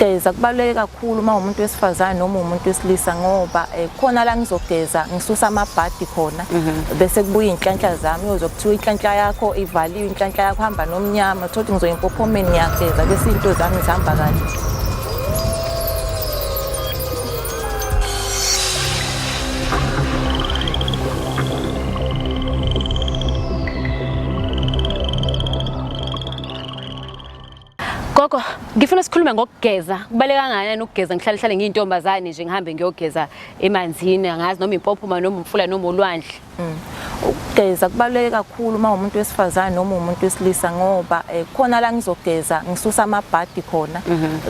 Ukugeza kubaluleke kakhulu uma umuntu wesifazane noma umuntu wesilisa ngoba khona la ngizogeza ngisusa amabhadi khona bese kubuya iy'nhlanhla zami uyozwa kuthiwa inhlanhla yakho ivaliwe inhlanhla yakho hamba nomnyama thothi ngizoya empophomeni ngiyageza bese iy'nto zami zihamba kahle. Gogo, ngifuna sikhulume ngokugeza. Kubaleka kangakanani ukugeza? Ngihlale hlale ngiyintombazane nje ngihambe ngiyogeza emanzini, angazi noma impophoma noma umfula noma ulwandle. Ukugeza kubaluleke kakhulu uma umuntu wesifazane noma umuntu wesilisa ngoba khona la ngizogeza ngisusa amabhadi khona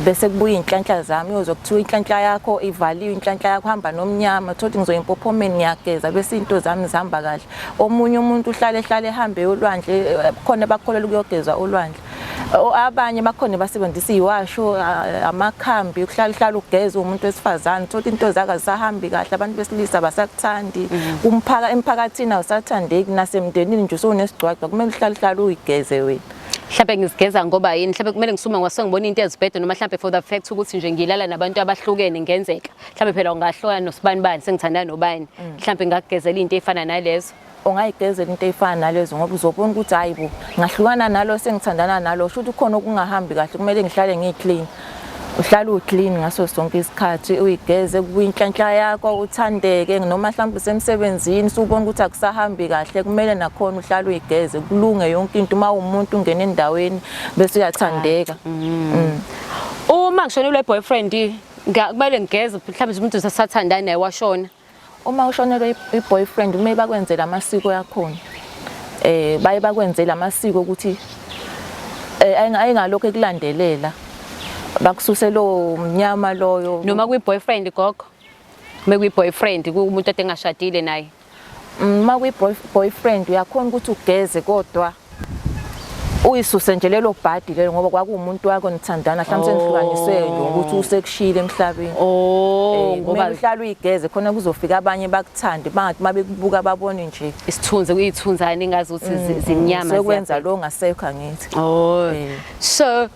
bese kubuya iy'nhlanhla zami uyozwa kuthiwa inhlanhla yakho ivaliwe inhlanhla yakho hamba nomnyama thothi ngizoya empophomeni ngiyageza bese iy'nto zami zihamba kahle. Omunye umuntu uhlale ehlale ehambe olwandle khona bakholelwa ukuyogeza olwandle. Abanye bakhona basebenzisa iziwasho amakhambi ukuhlala uhlala ugeza umuntu wesifazane uthola into zakhe azisahambi kahle abantu besilisa abasakuthandi umphaka emphakathini awusathandeki nasemndenini nje usunesigcwagcwa kumele uhlale uhlale uyigeze wena. Mhlawumbe ngizigeza ngoba yini mhlawumbe kumele ngisume ngoba ngibona into ezibhede noma mhlawumbe for the fact ukuthi nje ngilala nabantu abahlukene ngenzeka mhlawumbe phela ungahluka nosibanibani sengithandana nobani mhlawumbe ngakugezela into efana nalezo. Ungayigezela into ey'fana nalezo ngoba uzobona ukuthi hhayi bo ngahlukana nalo sengithandana nalo sho ukuthi kukhona okungahambi kahle kumele ngihlale ngiyi-clean. Uhlale u-clean ngaso sonke isikhathi uyigeze kubuye inhlanhla yakho uthandeke noma mhlawumbe usemsebenzini usubona ukuthi akusahambi kahle kumele nakhona uhlale uyigeze kulunge yonke into uma uwumuntu ungena endaweni bese uyathandeka. Uma ngishonelwe boyfriend kumele ngigeze mhlawumbe umuntu sasathandana naye washona. Uma ushonelwe i-boyfriend kumele bakwenzele amasiko yakhona. Baye bakwenzele amasiko ukuthi ayingalokhu ekulandelela. Bakususe lo mnyama loyo. Noma kwi-boyfriend gogo. Uma kwi-boyfriend kumuntu ade engashadile naye. Uma kwi-boyfriend uyakhona ukuthi ugeze kodwa uyisuse nje lelo bhadi lelo ngoba kwakuwumuntu wakho nithandana mhlawumbe senihlukaniswe nje ukuthi usekushiyile emhlabeni. Oh, ngoba uhlala uyigeze khona kuzofika abanye bakuthande bangathi uma bekubuka babone nje isithunzi kuyithunzana ingazi ukuthi zimnyama sekwenza lo ngasekho angithi. Oh. So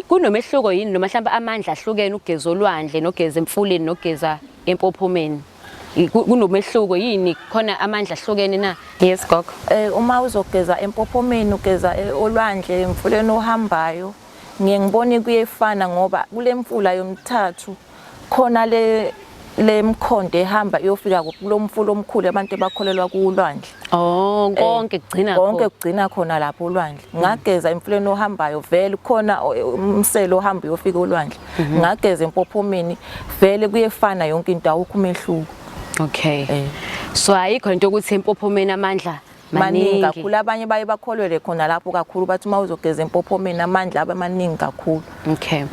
kunomehluko yini noma mhlawumbe amandla ahlukene ukugeza olwandle nogeza emfuleni nogeza empophomeni? Kunomehluko yini khona amandla ahlukene na? Yes gogo. Uma uzogeza empophomeni ugeza olwandle emfuleni ohambayo ngiye ngibone kuyefana ngoba kule mfula yomthathu khona le mkhondo ehamba iyofika kulo mfula omkhulu abantu abakholelwa kulwandle. Oh, konke kugcina konke kugcina khona lapho olwandle. Ngageza emfuleni ohambayo vele khona umsele ohamba uyofika olwandle. Ngageza empophomeni vele kuyefana yonke into awukho umehluko. Okay. So ayikho into ukuthi empophomeni amandla maningi kakhulu abanye baye bakholwele khona lapho kakhulu bathi uma uzogeza empophomeni amandla aba maningi kakhulu. Okay.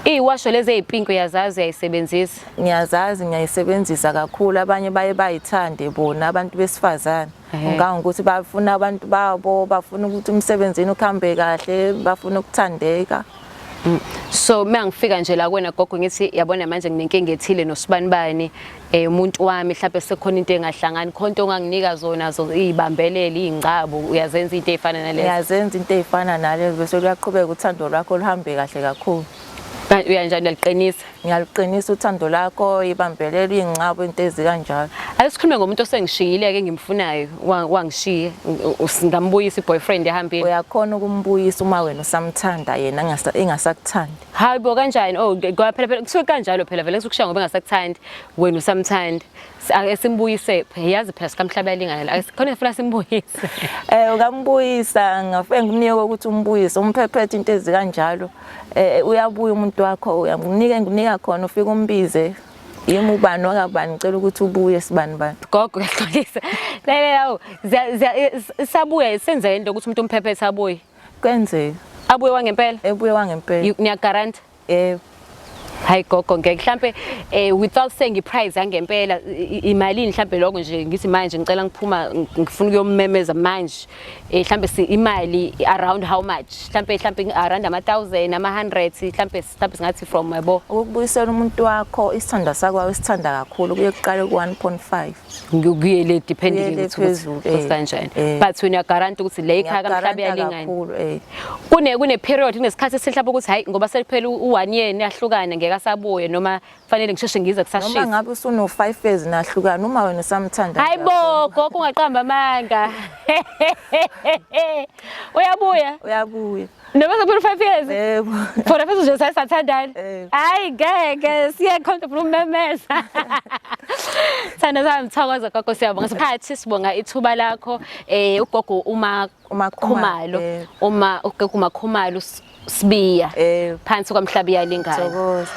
Iwasho lezi ezipink uyazazi uyayisebenzisa? Ngiyazazi ngiyayisebenzisa kakhulu abanye baye bayithande bona abantu besifazane. Ngangokuthi bafuna abantu babo bafuna ukuthi umsebenzini uhambe kahle bafuna ukuthandeka. So uma ngifika nje la kuwena gogo ngithi yabona manje nginenkinga ethile nosibanibani umuntu wami mhlawumbe sekukhona into engahlangani khona into onganginika zona zo izibambelele izingcabo uyazenza into ezifana nalezo? Ngiyazenza into ezifana nalezo bese luyaqhubeka uthando lwakho luhambe kahle kakhulu. Uyanjani uyaliqinisa? Ngiyaluqinisa uthando lakho ibambelele izingcabo into ezikanjalo. Ake sikhulume ngomuntu osengishiyile ke ngimfunayo wangishiya ngambuyisa i-boyfriend ehambile. Uyakhona ukumbuyisa uma wena usamthanda yena engasakuthandi. Hayi bo kanjani? Oh ngoba phela phela kusuke kanjalo phela vele kusukushiya ngoba engasakuthandi wena usamthanda. Ake simbuyise yazi phela sikamhlaba yalingana la. Khona funa simbuyise. Ungambuyisa ngafike ngikunike ukuthi umbuyise umphephethe into ezikanjalo. Uyabuya umuntu wakho uyamnika ngikunika khona ufike umbize. Yimi ubani wakabani ngicela ukuthi ubuye sibani bani. Gogo uyaxolisa. Lalela hawu sabuya senze into ukuthi umuntu umphephethe abuye. Kwenzeka. Abuye wangempela? Ebuye wangempela. Niyaguarantee? Yebo. Hayi gogo, ngeke mhlambe without saying i-price yangempela, imalini mhlambe lokho nje, ngithi manje ngicela ngiphuma, ngifuna ukuyomemeza manje, mhlambe si imali around how much, mhlambe around ama 1000, ama 100, mhlambe singathi from, yabo? Ukubuyisela umuntu wakho, isithandwa sakho awusithanda kakhulu, kuye kuqale ku-1.5. Kuyele depending Kuyele ukuthi phezulu, ukuthi kanjani. But wena uyaguarantee ukuthi le ikhaya kamhlaba Ngiyakugaranta yalingana? Kakhulu. Kune period, kunesikhathi esihlapha ukuthi hayi, ngoba seliphela u1 year niyahlukana, ngeke asabuye, noma fanele ngisheshe ngize Noma kusashisa? ngabe usuno-5 years nahlukana, uma wena usamthanda Hayi bo, gogo, ungaqamba amanga. Uyabuya? Uyabuya. Noma sekuphela 5 years? Yebo. For mfethu nje sasathandana. Yebo. Hayi ngeke, siyakhonta ufuna ukumemeza. Thanda sami, thokoza gogo, siyabonga. Siphathi sibonga ithuba lakho, ugogo uma uMakhumalo. Khumalo, uma ugogo uMakhumalo Sibiya. Phansi kwaMhlaba iyalingana. Thokoza.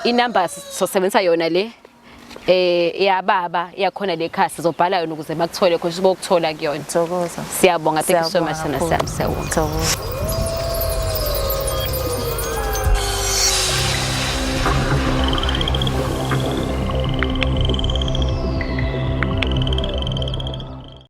Inamba sosebenzisa yona le yababa yakhona le khasi, sizobhala yona ukuze bakuthole khona, bokuthola kuyona. Thokoza. Siyabonga, thank you so much. Siyabonga Sana sami, siyabonga. Thokoza.